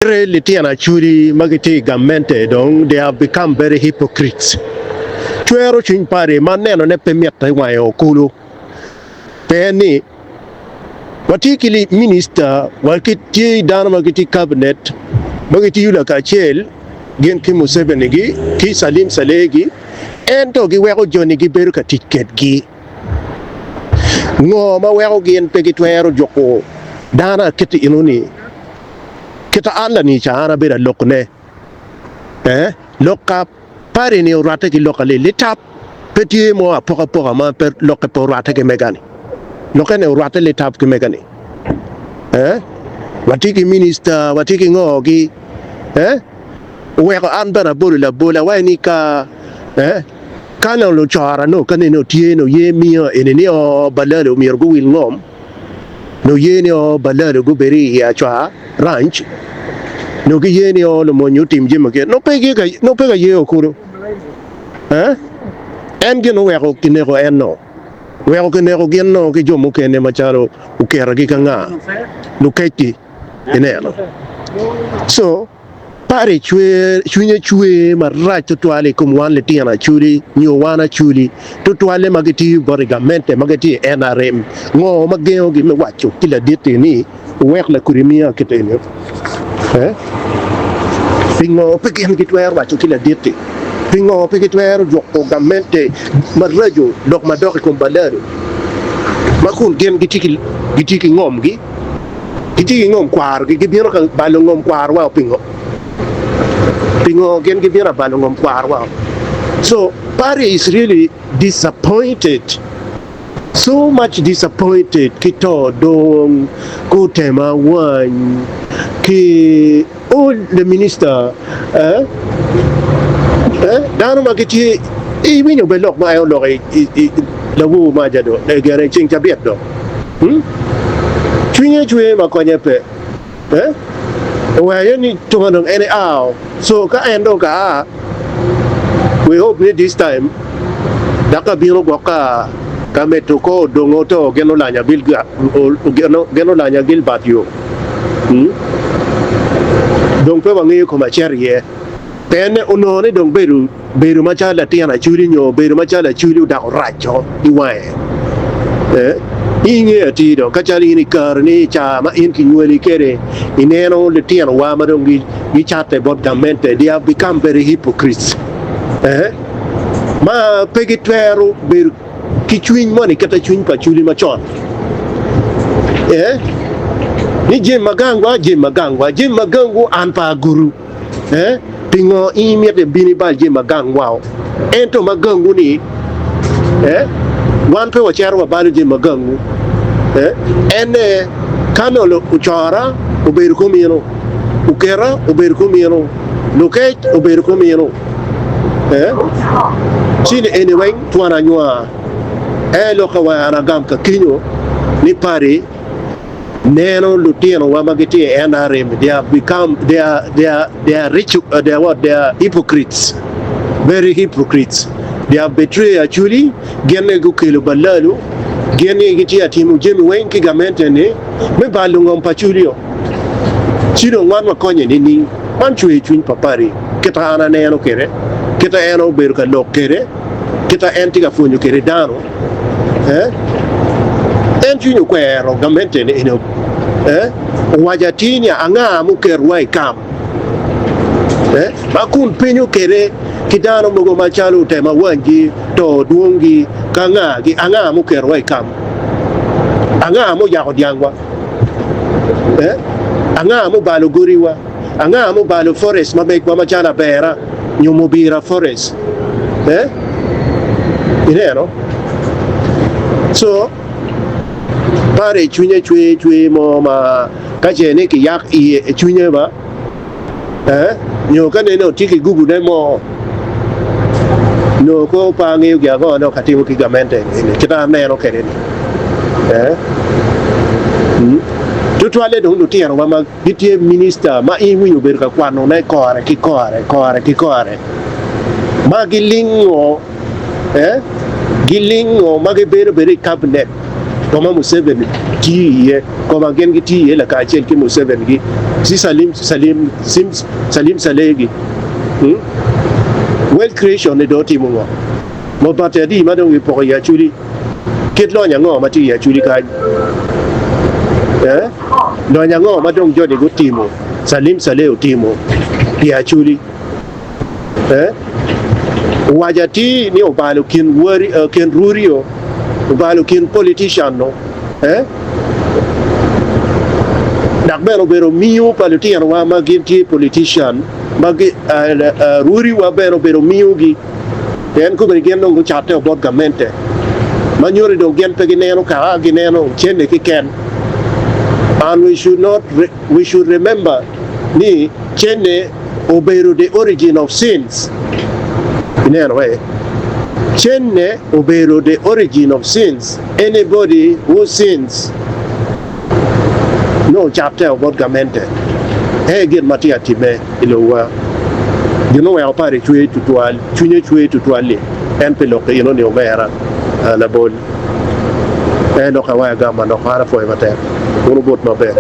Kite litino Acholi ma gitye i gamente dong they have become very hypocrites. Cwero cwiny party ma nenone pe mitte wange kulu. Pe ni watye ki minista wa ki tye dano ma gitye i cabinet ma gitiyo lakacel gin ki Museveni gi ki Salim Saleh gi ento giweko joni gibedo ka tic kedgi. Ngo ma weko gin pe gitwero juko dano aketi eno ni kita an lani ca an abedo aloko ne eh lok ka party ni orwatte ki lok ali litap pe tye mo apokapoka ma pe lokke pe orwatte ki mega ni lokke ni orwatte litap ki mega ni eh watye ki minister watye ki ngo gi eh oweko an bene abolo labol awaco ni ka eh ka nongo lucora nongo ka nene tye nongo ye miyo eni ni oo balalo myero guwil ngom nongo ye ni oo balalo gubed i acwa ranch nongo giye ni oo lumonyi otim jami kit nongo pe nongo pe ka ye kulu eh en gin oweko kineko en no weko kineko gin no ki jo mukene macalo oketogi ka nga lukecgi ineno so Pari cwer, cwinye cwer marac tutwal i kom wan litino Acholi nyo wan Acholi, tutwalle ma gitiyo bot i gamente ma gitye i NRM. Ngo ma gengogi me waco ki ladit-ti ni wuwek lakodi miya kite eni? Eh? Pingo pe gin gitwero waco ki ladit-ti? Pingo pe gitwero juko gamente maraco lok madok i kom balalo ma kun gin gitye ki ngomgi? Gitye ki ngom kwarogi, gibino ka balo ngom kwarowa pingo? Pingo gin gibino ka balo ngom kwarowa? So party is really disappointed, so much disappointed ki to dong gutema wany ki all the minister eh eh dano ma gitye iwinyo bene lok ma en oloko i lawor maca do gene ceng cabit do. Hmm? Cwinye cwer ma konye pe. Eh? Oweko ni tunga dong en ea o. So ka en dong ka a, we hope ni this time dok ka bino gwok ka ka medo ko odong oto gin olanya bil gin olanya Gilbert yo. Hmm? Dong pe wangeyo koma cito iye. Pien onongo ni dong bedo bedo macalo latin acwili nyo bedo macalo acwili odoko rac-co i wange. In ingeyo atir dong, ka calo in i kareni, i caa ma in kinywali kwede, ineno litinowa ma dong gicatte bot gamente, they have become very hypocrites, ma pe gitwero bedo ki cwiny moni kit cwiny pa acwili macon, ni jami ma gangwa, jami ma gangwa, jami ma gangwu an pe agudu. Eh, pingo in imito ibin ibal jami ma gangwa-o, ento ma gangwu-ni, eh, wan pe wacito wabalo jami ma gangwu? Eh, en-ne, ka nongo ocora obedo kumino, oketa obedo kumino, lukec obedo kumino, eh, ci ni eni weng twon anywar. Eh, lok awa an agam ka kinyo ni pari. Neno lutinowa ma gitye i NRM they have become they are they are they are rich they are what they are hypocrites very hypocrites they have betrayed actually gin ni gukelo balalu gin ni gitye ka timo jami weng ki gamente ni me balo ngom pa Acholi o ci dong wan wakonye nining man cwer cwiny pa pari kita an aneno kwede kita en obedo ka lok kwede kita en tye ka pwonyo kwede dano. Eh? En cwiny okwero gamente ni eno. Eh? Owaco atir ni anga muketowa i kam? Eh? Ma kun penyo kede ki dano mogo macalo otema wangi, to dwongi, ka ngagi, anga muketowa i kam? Anga muyako dyangwa? Eh? Anga mubalo godiwa? Anga mubalo forest ma megwa macalo Abera nyo Mubira forest? Eh? Ineno? So, paro i cwinye cwer cwer mo ma ka ce ni kiyak iye i cwinye ba, eh? Nyo ka nene otye ki gugune mo, nyo ko pe angeyo gin ango dok atimo ki gamente eni, kit ma aneno kwede ni. Eh? Mm. Tutwalle dong lutinowa ma Gitye minista ma in iwinyo obedo ka kwanone kore ki kore, kore ki kore, ma gilingo, eh, gilingo ma gibedo bedo i cabinet. Ka ma Museveni tiyo iye, ka ma gin gitiyo iye lakacel ki Museveni gi ci Salim Salim Sim Salim Saleh gi. Hmm? Wealth creation ni dong otimo ngo? Mabati adi ma dong gipoko i Acholi? Kit lony ango ma tye i Acholi kany? Eh? Lony ango ma dong joni gutimo, Salim Saleh otimo pi Acholi? Eh? Owaco atir ni obalo kin wari, uh, kin rurio, obalo kin politician no. Eh? Dok bene obedo miyo pa lutinowa ma gin tye politician ma gi, uh, uh, ruriwa bene obedo miyogi. Pien kobedi gin dong gucatte bot gamente, ma nyuto ni dong gin pe gineno kaka gineno cente keken. And we should not, we should remember ni cente obedo the origin of sins. Ineno eh? Cente obedo the origin of sins. Anybody who sins nongo ocatte bot gamente. En gin ma tye ka timme i lobowa. Gin oweko pare cwer tutwal, cwinye cwer tutwal-li, en pi lok eno ni omera labol. En lok awayo agam manok, an apwoyo matek. Wun wubut maber.